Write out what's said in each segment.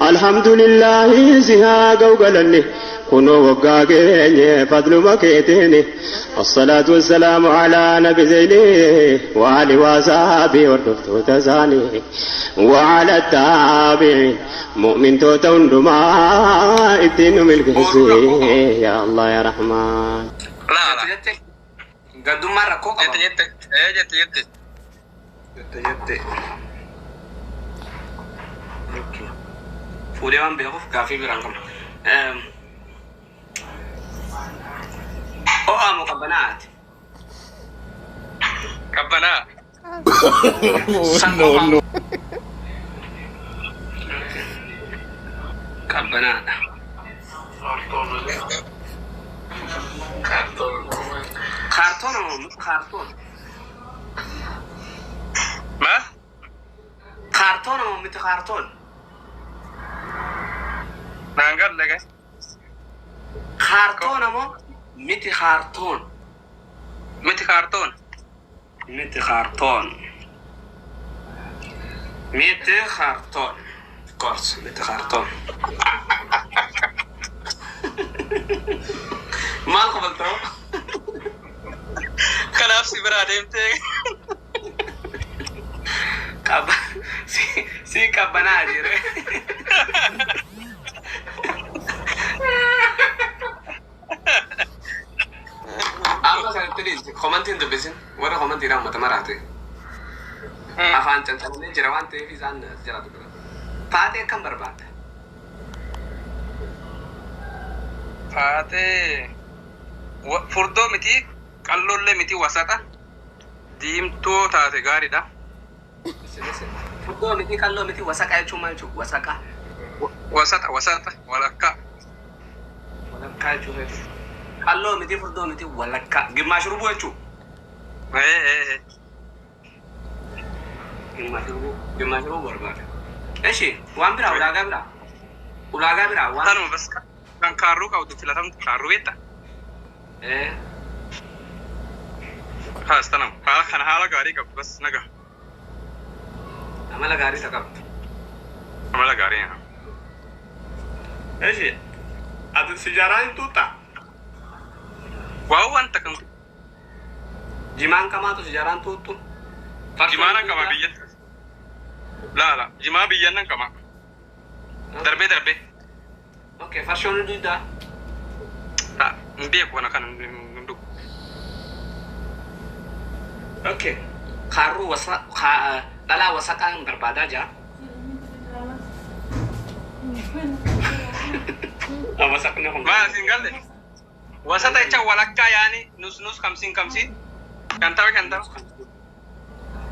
Alhamdulillahi si haa ga'u galanni kunoo waggaa geenye fadluma keetiini. Assalaatu wassalaamu alaa nabi zeyni wa ali wa sahaabii hordoftoota isaanii wa ala taabiin mu'mintoota hundumaa ittiin nu milkeessi yaa Allah yaa Rahmaan. Laala. Jette jette gaddummaan rakkoo qaba. Jette jette. Ee jette jette. Jette jette. Okay. Fuudhee waan beekuuf gaaffii biraan qabna. Ho'aa moo qabbanaa'aati? Qabbanaa. San No, qofaa no. Qabbanaadha. Kaartoona moo miti kaartoona? Maal? Kaartoona moo miti kaartoon? Naan galle gaa. Kaartoona moo miti kaartoon? Miti kaartoon. Miti kaartoon. Miti kaartoon. Of course, miti kaartoon. Maal qabaltoo? Kanaaf si biraa deemtee. Qabba si si qabbanaa jire. Amma kanatti dhiisi. Komantiin dubbisin. Warra komantiidhaan uummata maraate. Afaan cancalamee jira waan ta'eef isaan as jala dubbatan. Faatee akkam barbaadda? Faatee. Furdoo miti qalloollee miti wasaxa. Diimtuu taate gaariidha. Furdoo miti qalloo miti wasaqa jechuun maal jechuudha? Wasaqa. Wasaxa wasaxa walakkaa. Walakkaa jechuun qalloo miti furdoo miti walakkaa. Gimmaa shurubuu jechuudha. Ee ee ee. Gimmaa shurubuu gimmaa shurubuu barbaada. Eshi waan biraa ulaagaa biraa. Ulaagaa biraa waan. Tanuma bas kan kaarruu qabdu filatamtu kaarruu beekta. Ee. Haas tanama haala kana haala gaarii qabdu bas nagaa. Amala gaarii isa qabdu. Amala gaarii. Eshi ati sijaaraa hin tuuttaa? Waa wanta kan Jimaan kamaatu sijaaraan tuuttu? Jimaa nan qaba biyya. Laala jimaa biyya nan qaba. Darbee darbee. Okay, farshoon ni duydaa? Hin beeku kana kan hin dhugu. Okay. Kaarruu wasa dhalaa wasaqaa hin barbaadaa jira. Wasaqni kun. Maal siin galle? Wasata jecha walakkaa yaani nus nus kamsiin kamsiin shantama shantama.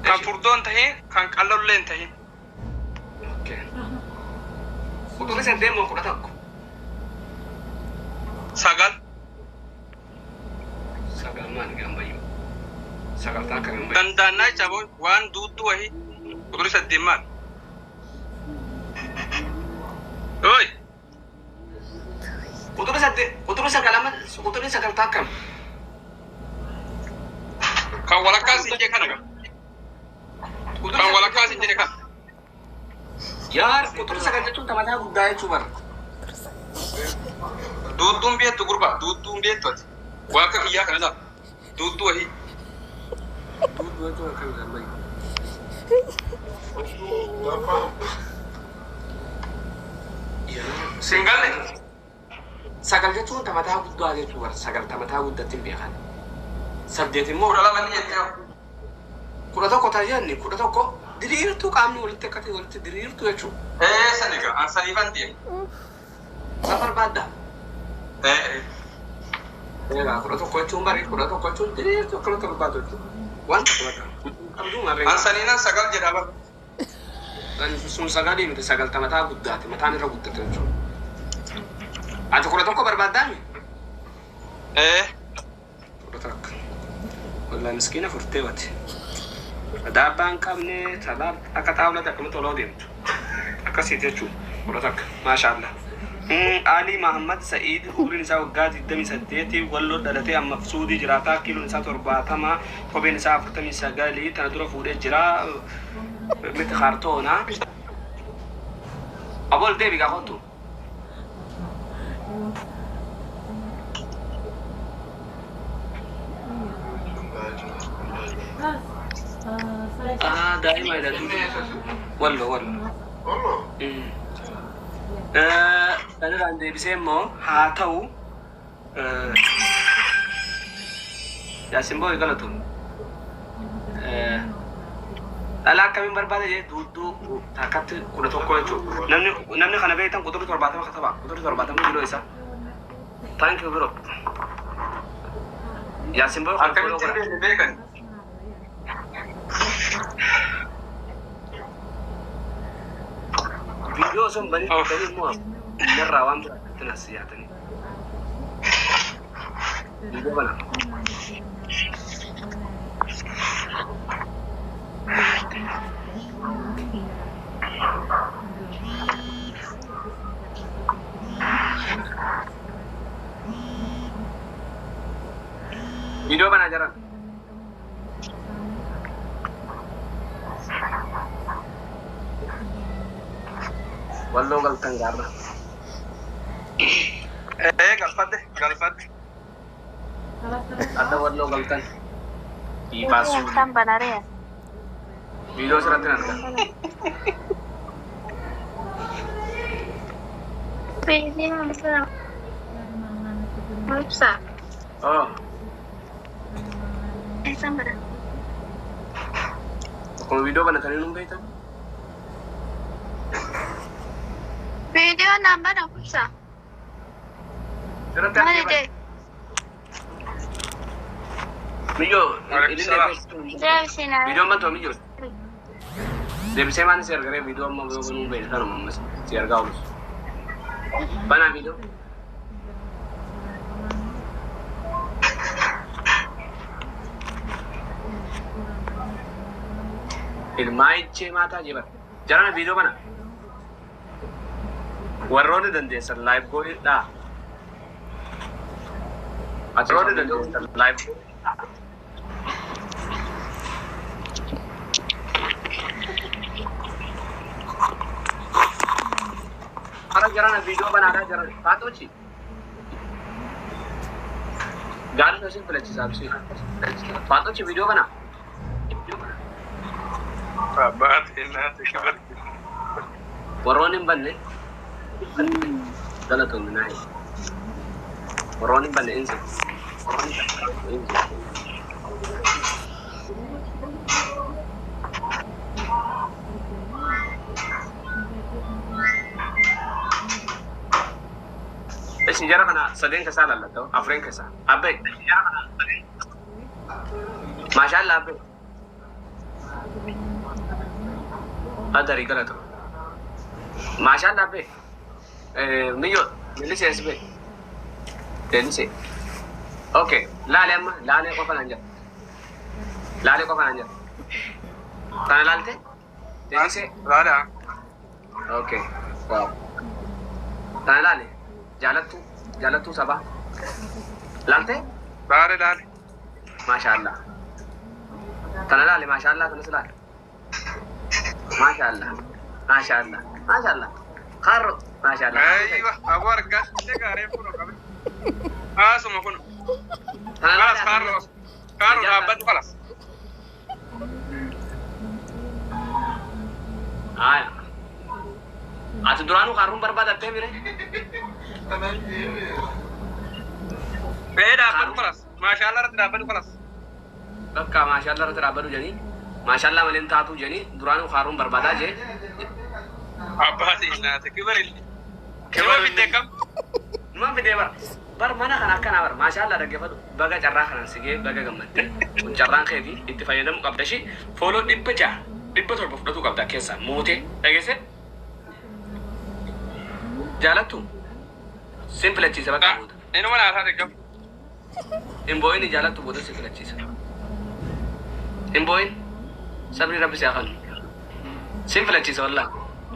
Kan furdoon tahin kan qalloollee hin tahin. Okay. Quxurri saddeet moo 11? 9. 9 maali gambayyuu? Sagaltaa akka gambayyuu. Dandaannaa jecha boo waan duudduu wahii quxurri saddeet maal? Oi! Quxurri saddeet quxurri sagal amma quxurri sagaltaa akkam? Kan walakkaa siin jee kana gaa. Kan walakkaa siin jedhe kana. Yaar quxurri sagal jechuun tamataa guddaa jechuu bara. Duudduun beektu gurbaa duudduun beektu ati. Waa akka kiyyaa kana lafa. Duudduu wahii. Duudduu jechuun akkam gambayyuu? Siin galle? Sagal jechuun tamataa guddaa jechuu bara. Sagal tamataa guddatti hin beekan. Saddeet immoo 12 ni jettee. 11 tajaajilni 11 diriirtuu qaamni walitti akkati walitti diriirtuu jechuudha. Ee sani gaa an saniifan deema. San barbaaddaa? Ee. Egaa 11 jechuun bari 11 jechuun diriirtuu akkanatti barbaadu jechuudha. Waan tokko bakka qabduu marree. An saniinan 9 jedha bara. Sun sagalii miti sagal tamataa guddaati mataan irra guddate jechuudha. Ati 11 barbaaddaami? Ee. 11. Wallahi miskiina furtee wati. Daabbaa hin qabne talaa akka xaawulatti akkamitti oloo deemtu. Akkasiiti jechuudha. 11. Maashaallah. Ali Mahammad Sa'iid umriin isaa waggaa 28 Walloo dhalatee amma Suudii jiraataa kiiloon isaa 70 kopheen isaa 49 tana dura fuudhee jira. Miti kaartoona. Abol deebi gaa kottu. Ah, daa'ima jedhatu. Wallo wallo. Kanarraan deebisee immoo haa ta'u Yaasin booyi galatu. Dhalaa akkamiin barbaada jee duudduu takkatti 11 jechuudha. Namni kana beektan quxurri 70 kataba. Quxurri 70 kiloo isaa. Thank you bro. Yaasin booyi kan follow Akkamitti godha. beekne beekan? Viidiyoo osoo hin banin Of. dhufanii immoo narraa waan biraa itti nas yaatanii. Viidiyoo bana. Viidiyoo banaa jiran. Walloo galtan gaarra. Ee galfadhe galfadhe. Adda walloo galtan. Ifaasuu. Tan banaree. Viidiyoo asirratti hin argaa. Ibsa. Oh, Eessaan bana? akkuma viidiyoo banatanii nuun beektan. Viidiyoo naan bana ibsa. Asirratti Maali argee jee? Miyyoo, Waalaikum ilillee salaam. Deebisii naa. Viidiyoon bantu miyyoo. Deebisee maan si argaree viidiyoo amma yoo banuu beektan kanuma ammas si argaa oolus. Banaa viidiyoo. Ilmaa ichee maataa jee bara. Jarana viidiyoo bana. Warroonni dandeessan live godhadhaa. Warroonni dandeessan live godhadhaa. Hara jarana viidiyoo banaadhaa jarana. Faatochi. Gaarii isin filachiisa absii. Faatochi viidiyoo banaa. Abbaati naati kibarti. Warroonni hin banne galatoomni naa himu. Warroonni hin banne insi. Isin jara kana sadeen keessaa lallattoo afreen keessaa. Abbee. Maashaallah abbee. Adarii galatoo. Maashaallah abbee. Miyyoo milisee as bee. Deebisee. Okay. Laale amma laalee qofa naan jedha. Laalee qofa naan jedha. Kana laalte? Deebisee. Laala. Okay. Wow. Kana laale. Jaalattuu jaalattuu sabaa. Laalte? Laale laale. Maashaallah. Kana laale maashaallah kanas laale. Maashaallah. Maashaallah. Maashaallah. Kaarro. Maashaallah. Aywa abu argaa gaaree kun qabe. Asuma kun. Kana Kalas laale. kaarro kaarro dhaabbatu kalas. Aya. Ati duraanuu kaarruun barbaadattee mire? Ee dhaabbatu kalas. Maashaallah irratti dhaabbatu kalas. Bakka maashaallah irratti dhaabbatu jedhanii maashaallah malee hin taatu jedhanii duraanuu kaarruun barbaadaa jee. Abbaati naati kibarilli. Kiba fiddee kam? Numa fidee bara. Bar mana kana akkanaa bara maashaallah dhaggeeffatu baga carraa kanaan si ga'e baga gammaddee kun carraan keetii itti fayyadamuu qabda ishii fooloo 600 700 fudhatuu qabda keessaa mootee dhageesse jaalattu sin filachiisa bakka booda. Inuma naasaa deggam. Hin boo'in jaalattu booda si filachiisa. Hin boo'in sabni rabbi si haa kennu. Sin filachiisa wallaahi.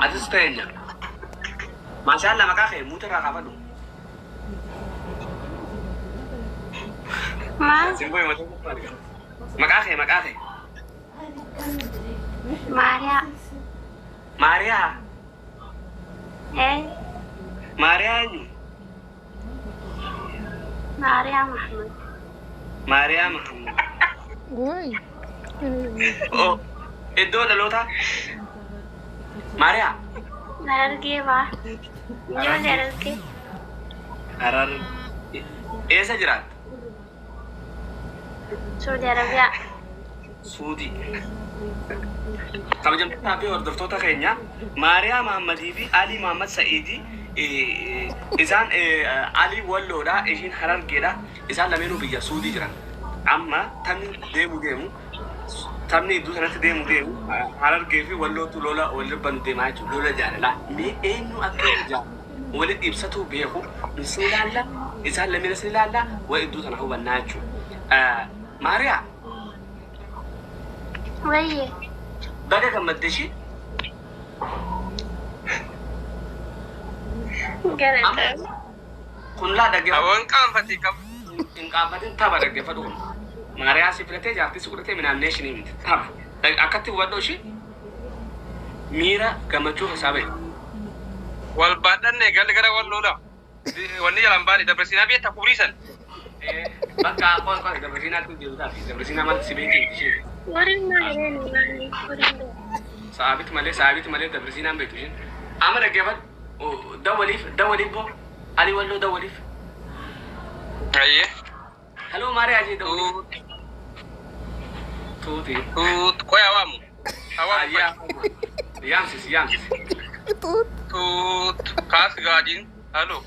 Atis ta'eenya. Maashaallah maqaa kee muuta irraa kaafadhu. Maal? Sin boo'in mataa kee. Maqaa kee maqaa kee. Maariyaa. Maariyaa. Ee. Maariyaa eenyu? Maariyaa Mahmud. Maariyaa Mahammad. Wai. Oh, iddoo dhalootaa? Maariyaa. Harargee baa. Ijoollee Harargee. Harar. Eessa jiraatta? Saudi Arabiyaa. Suudii. Kabajamtootaa fi hordoftoota keenya, Maariyaa Mahammadii fi Alii Mahammad Sa'iidii, isaan Alii Walloodha, ishiin Harargeedha. Isaan lameenuu biyya Suudii jiran. Amma taphni deemu deemu, taphni iddoo sanatti deemu deemu, Harargee fi Wallootu lola walirra deemaa jechuudha. Lola jaalalaa. Mee eenyu akka inni jaalala walitti ibsatu beeku isin ilaalla, isaan lameen isin ilaalla, waa iddoo sana hubannaa jechuudha. Maariyaa. Wayye. Baga gammadde ishee. Galata. Kun laa dhaggeeffatu. Awwan qaanfate qab. Hin qaanfatin, tapha dhaggeeffatu kun. Maariyaa si filatee jaartii si godhatee minaamnee ishinii miti. Tapha. Akkatti hubadhoo ishee miira gammachuu isaa bahe. Wal baadhanne galli gara walloodha. Wanni jalaan baane dabarsinaa beektaa kubrii san. Bakka qoy qoy, dabarsiinaatti deemtaa fi dabarsiinaa maal si beekti ishee. Warri maal maali? Warri Saabit malee, saabit malee dabarsiinaan beektu isheen. Amma dhaggeeffadhu. Dawwaliif, dawwaliif boo. Ali Walloo dawwaliif. Ayyee. Haloo Maariyaa jee dawwaliif. Tuuti. Tuut qoy awaamu. Awaamu. Ayyaa. Yaamsisi, yaamsisi. Tuut. Tuut kaas gaadiin. Haloo.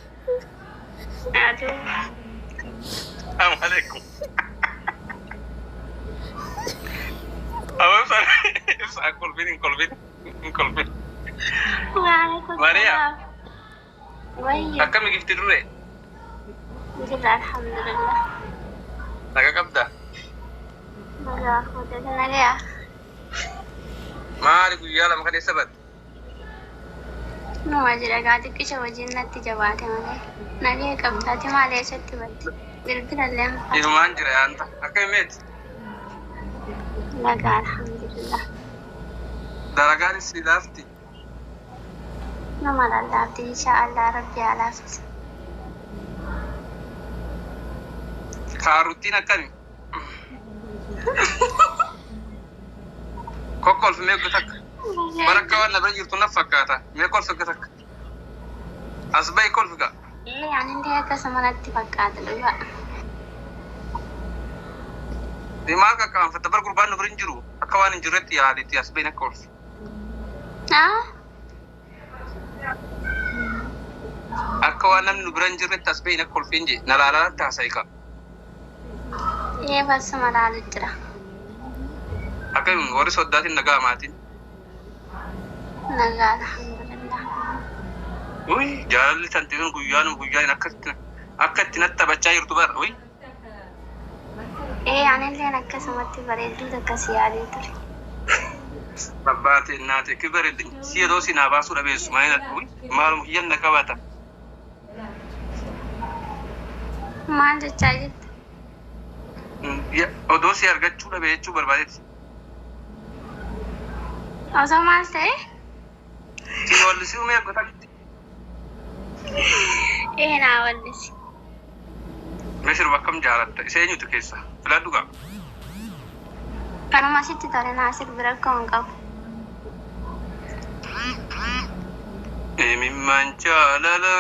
Aduu. Salaamu alaikum. Awwa ibsa ibsa, kolfin hin kolfin hin kolfin. Waalaikum Maariyaa. salaam. Wayye. Akkami gifti duree? Jira, alhamdulillah. Naga qabdaa? Nagaa fuutee nagayaa. Maali guyyaa 2 kan eessa badde? Numa jira gaa, xiqqisha wajjin natti jabaate malee. Nagee qabdaati, maal eessatti badde? Bilbila illee hin fa'a. Inumaan jira yaanta. Akkami meeti? Nagaa, alhamdulillah. Dalagaan si laafti. Nama lallaafti, insha Allah rabbi haa laaffisa. Kaaruttiin akkami? Kokkolfi mee takka. Bara akka waan na bira jirtu na fakkaata. Mee kolfi takka. As bahi kolfi gaa. Ee, ani illee akkasuma natti fakkaata dhugaa. Maal qaqqaanfatta? Bara gurbaan nu bira hin jiru. Akka waan hin jirretti yaadetti as bahi akka kolfi. Ah? Akka waan namni nu bira hin jirretti as bahi akka kolfi hin jee. Na laalaa taasa'i kaa. Ee, barsuma laalu jira. Akkami warri soddaatiin nagaa maatiin? Nagaa, alhamdulillah. Uy, jaalalli tanti sun guyyaan guyyaan akka itti natti taphachaa jirtu bara. Uy, Ee, ani illeen akkasumatti bareedduu takka si yaadee ture. Babbaate naate kibareeddi si yeroo si naa baasuu dhabeessu maal, uy, maaluma kiyyan na qabata. Maal jechaa jirta? Odoo si argachuu dhabe jechuu barbaadetti. Osoo maal ta'e? Si wallisuu mee akka takki. Ee, naa wallisi. Mee sirba akkam jaalatta? Isa eenyutu keessa? Filadhu gaa. Kanuma sitti tole naa sirbi, rakkoo hin qabu. Imimmaan jaalala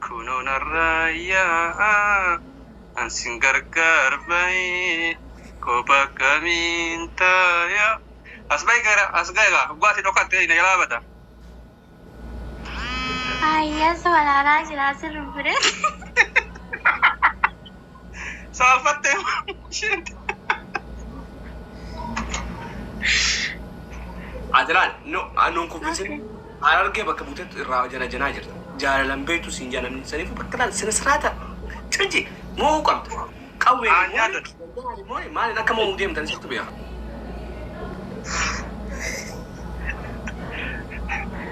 kunoo narraa yaa'a, ansin gargaar bahee kophaa kamiin taaya. As bahi gara as gahe gaa dhugaati dhokatte na jalaa bada. Ayyaa, walaalaa jira sirbire. Saalfattee isheen. Adilaan no nuun kuffisin, Harargee bakka buutetti irraa jana janaa jirta. Jaalalan beektu siin jaalamni saniif bakka laal sina siraata. Cirji mo'uu qabda. Qawwee Aan yaadatu. Maaliin akka mo'uu deemtan sirtu beeka.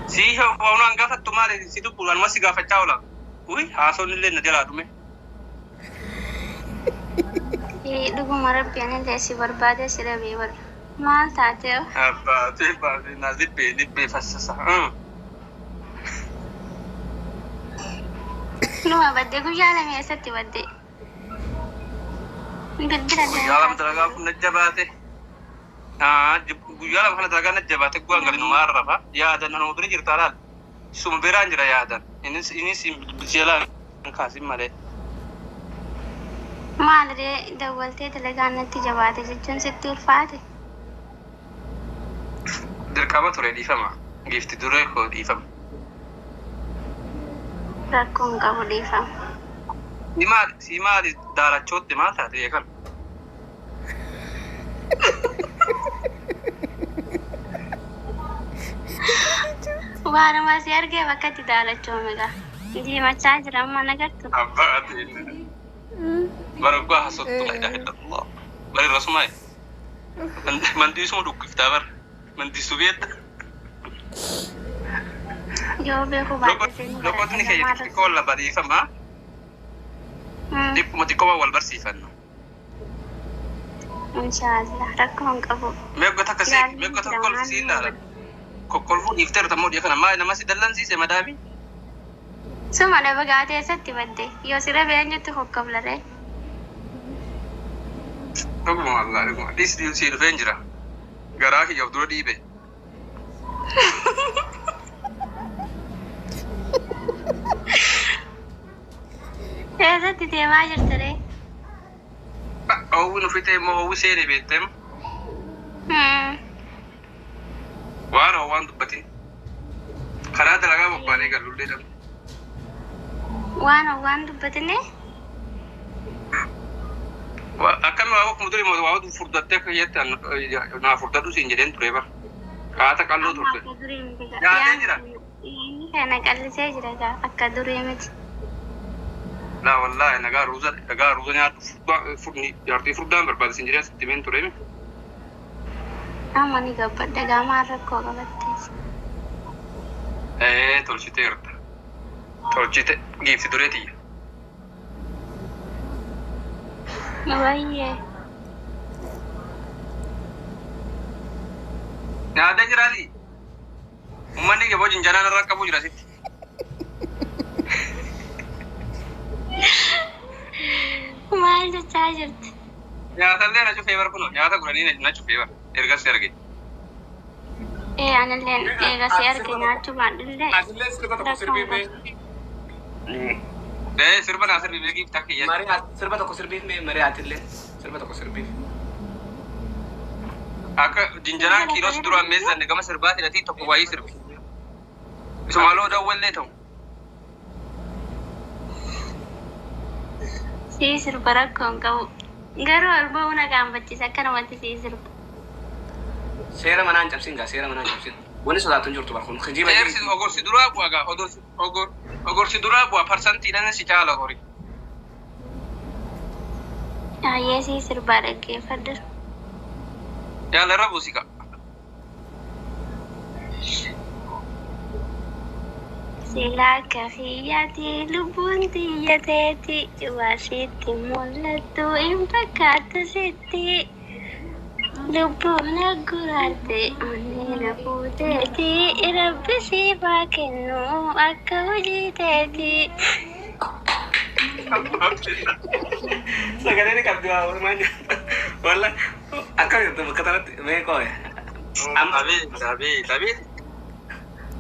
Si waan gaafattu maali si dubbu anuma si gaafachaa oola. Uy, haasoon illee na jalaa dhume. Ee, dhuguma rabbi anillee si barbaade si dhabee barra. Maal taatee? Abbaatee baatee na libbee libbee fassasa. Numa badde guyyaa lama eessatti badde? Bilbila Guyyaa lama dalagaa kun na jabaate. Guyyaa lama kana dalagaa na jabaate guwaan galinu maarrafa. Yaadan anuma bira jirta laal. Suma biraan jira yaadan. Innis bilcheelaan kaasin malee. Maaliree dawwaltee dalagaan natti jabaate jechuun sitti ulfaate? Dirqama ture dhiifama. Giifti duree koo dhiifama. Rakkoon qabu dhiifama. Si maali daalachootti maal taate kan? Waanuma si argee bakka itti daalachoome gaa. Diimachaa jira amma nagartu. Abbaa bara gua hasottu la ilaha illallah. Bari rasumai. Mandiisuma dhukkiftaa bara. Mandiisuu beekta. Yoo beeku baate Loqotni keenya xixiqqoo lama dhiifama. Dhiphuma xiqqoo wal barsiifanna. Inshaallah rakkoon qabu. Meeqa takka si meeqa takka kolfu si ilaala. Kokkolfuu dhiifteerta immoo dhiya kana maali nama si dallansiise madaami. Suma dhaba gaatee eessatti badde? Yoo sirra eenyutti kokkoflaree? Dhuguma wallaahi dhuguma. Dhiis sii dhufeen jira. Garaa kiyya of dura dhiibe. Eessatti deemaa jirta ree? Oowwi nu fixee immoo oowwi seene beekteem. Waan oowwaan dubbatin. Karaa dalagaa bobbaanee gallullee dhabne. Waan oowwaan dubbatine? Akkami waa akkuma durii waa furdattee akka jette naa furdadhu siin jedheen ture bara. Qaata qalloo turte. Akka durii miti gaa. Nyaatee jira. Yaanni kana qallisee jira gaa akka durii miti. Laa wallaahi nagaa ruuza nagaa ruuza nyaadhu furni jaartii furdaan barbaade siin jedhee asitti himeen ture. Amma ni gabbadha gaa maal rakkoo qabattees. Ee tolchiteerta. Tolchite giifti duree tiyya. Baay'ee. Nyaatee jiraati. Uummanni kee bojin janaan irra qabu jira sitti. Maal jechaa jirti? Nyaatallee na cufee bar kunoo nyaata guranii na cufee bar ergas si arge. Ee anilleen eega si arge nyaachuu baadhullee. Asillee sirba tokko sirbii mee. Ee sirba naa sirbi beekiif takka iyya. Marii sirba tokko sirbiif mee marii atillee sirba tokko sirbiif. Akka jinjanaan kiiloos duraan meessanne gama sirbaatiin ati tokko waayii sirbi. Isumaaloo dawwallee ta'u. Sii sirba rakkoon qabu. Garuu ol ba'uu na gaanfachiisa akkanumatti sii sirba. Seera manaa hin cabsin gaa seera manaa hin cabsin. Wanni sodaatu hin jirtu barkuun kijiba. Seersi ogorsi duraa bu'a gaa ogorsi duraa bu'a parsantiidhaan si caala hori. Baay'ee sii sirbaa dhaggeeffadhu. Yaalarra buusi gaa. Silaa akka kiyyaati lubbuun tiyya teeti waa sitti mul'attu hin fakkaattu sitti. Lubbuun guraarte onnee na fuuteeti rabbi siif haa kennu akka hojii teeti. Sagalee ni qabdi waa walumaa nyaata. Walla akka jirtu bakka tanatti mee qo'e. Amma Abeet abeet abeet.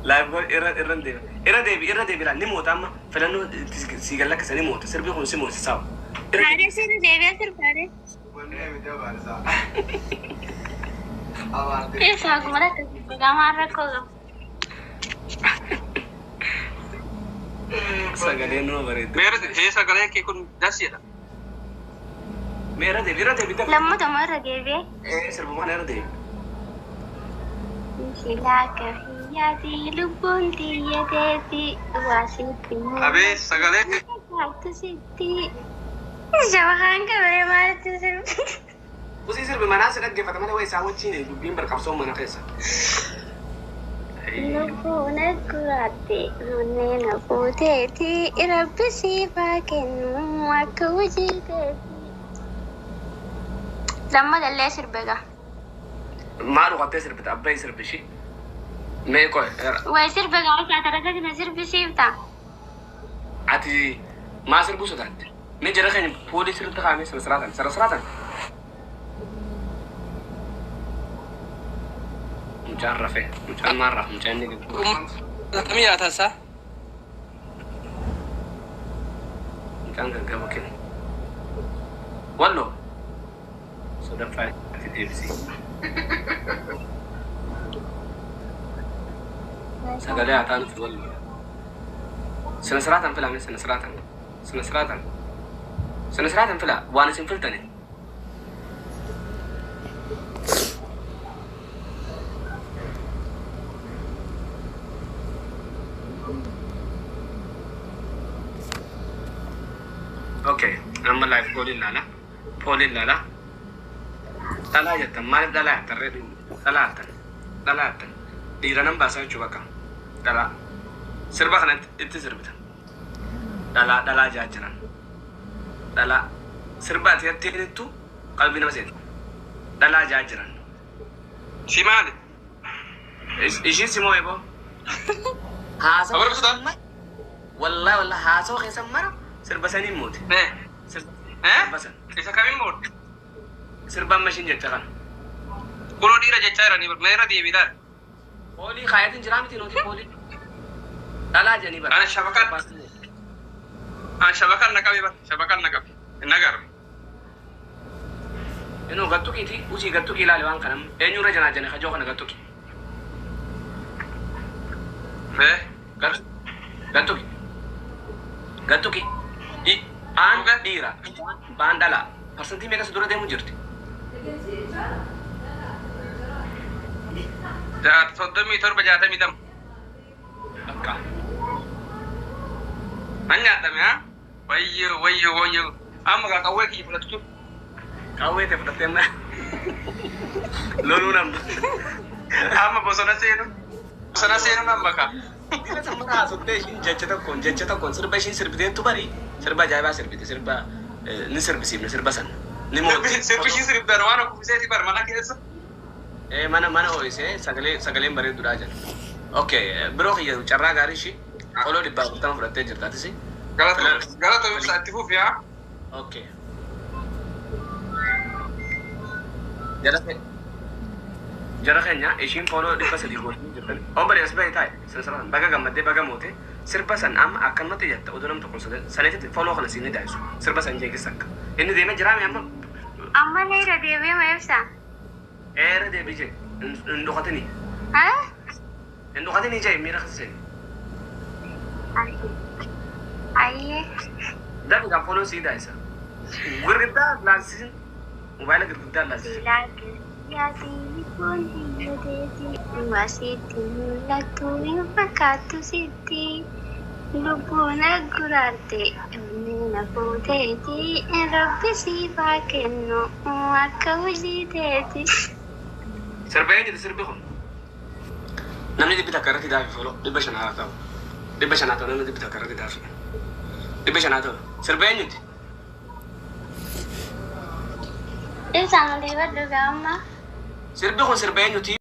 Live goal irra irra deebi. Irra deebi irra deebi ni moota amma filannoo si gallakkisa ni moota sirbi kun si moosisaa. Irra deebi. Haadha sirri deebi'ee sirbaadhe. Eessaa gumara akkasii gamaan rakkoo qabu. Sagalee numa bareeddu. Meera ee sagalee kee kun dasiidha. Mee irra deebi irra deebi dafi. Lammatuma irra deebi'ee. Ee sirbuma kana irra deebi. Silaa akka kiyyaati lubbuun tiyya teeti waa sitti Abeet sagalee kee. mul'attu sitti. Shabahaan qabee maalitti sirbi? Usii sirbi manaa si dhaggeeffata malee waa isaa wajjin dubbiin barqabsoo mana keessa. Lubbuun guraarte onnee na fuuteeti rabbi siif haa kennu akka hojii teeti. Lammatallee sirbe gaa. Maal uqattee sirbita abbaa sirbi ishii. Mee qo'e Wayi sirbe gaa isaa tarakati na sirbisiifta. Ati Maa sirbuu sodaatte? Mee jara keenya poolisii irratti kaa'amee sana siraatan sana siraatan. Mucaan rafee mucaan maal rafa mucaan inni gaggeessu. Akkamii yaatasaa? Mucaan gaggaba kenna. Walloo sadaffaa itti deebisee. Sagalee haa ta'an walloo. Sina siraataan filame sina siraataan sina siraataan sina siraataan fila waan isin filtani. Okay, amma live gooliin laala. Pooliin laala. Dhalaa jettan maaliif dhalaa jettan ree dhalaa jettan dhalaa jettan dhiira nan baasaa jechuu bakka dhalaa sirba kana itti sirbitan dhalaa dhalaa jaa jiran dhalaa sirba ati jetteettu qalbii nama seenta dhalaa jaa jiran. Si maali? Ishiin si moo eeboo? Haasawa Abar wallahi wallahi haasawa keessa mara sirba saniin mooti. Sirba san. Isa kamiin mooti? Sirba amma ishiin jecha kana. Kunoo dhiira jechaa jiranii meera deebii laal. Poolii kaayatiin jiraa miti nuti poolii. Dhalaa jedhanii bara. Ana shabakaan na qabe bara shabakaan na qabe hin agarre. Inuu gattuqiiti usii gattuqii ilaali waan kana eenyurra janaa jane kajoo kana gattuqi. Gattuqi. Gattuqi. Aan dhiira baan dhalaa parsantii meeqa si dura deemu jirti? 37 62. Bakka. Nan nyaatame haa? Wayyoo wayyoo wayyoo. Amma kaa qawwee kiyya fudhattu. Qawwee ta'e fudhattee amma loluu nama. Amma bosona seenu. Bosona seenu nama kaa. Dhiira san mara haasoftee ishiin jecha tokkoon sirba ishiin sirbiteettu bari sirba ajaa'ibaa sirbite sirba ni sirbisiifne sirba sana. Ni mooti. Sirbi ishiin sirbidaan waan okkufiseeti bar mana keessa. Mana ho'isee sagaleen bareedduudhaa jedha. Okay, biroo kiyya carraa gaarii ishii qoloo 140 fudhattee jirta atis. Galatoo ibsaa itti fufi haa. Okay. Jara keenya ishiin fooloo 300 gootanii jirtan. Obboleessi as bahe taa'e sana baga gammaddee baga moote sirba san amma akkanumatti jetta oduu nam tokko saneetitti fooloo kana siin ni daa'isu sirba san jeegis akka. Inni deemee jiraame amma. Amma irra deebi'ee ma ibsaa? Irra deebi'ee jee hin dhokatinii. Haa? Hin dhokatinii jee miira keessa seeni. Ayyee. Dafi kan fooloo sii daa'isa. Girgiddaa laalsisin mobaayila girgiddaa laalsisin. Yaatii kun hiyyateeti dhuma sitti mul'attu hin fakkaattu sitti lubbuun agguraarte onneen fuuteeti rabbi siifaa kennu akka hojii teeti. Sirba eenyuti sirbi kun? Namni 100 irratti daafi fooloo 500 haa ta'u. 500 haa ta'u namni 100 irratti daafi. 500 haa ta'u. Sirba eenyuti? Ibsaan olii baddu gaamma. Sirbi kun sirba eenyuti?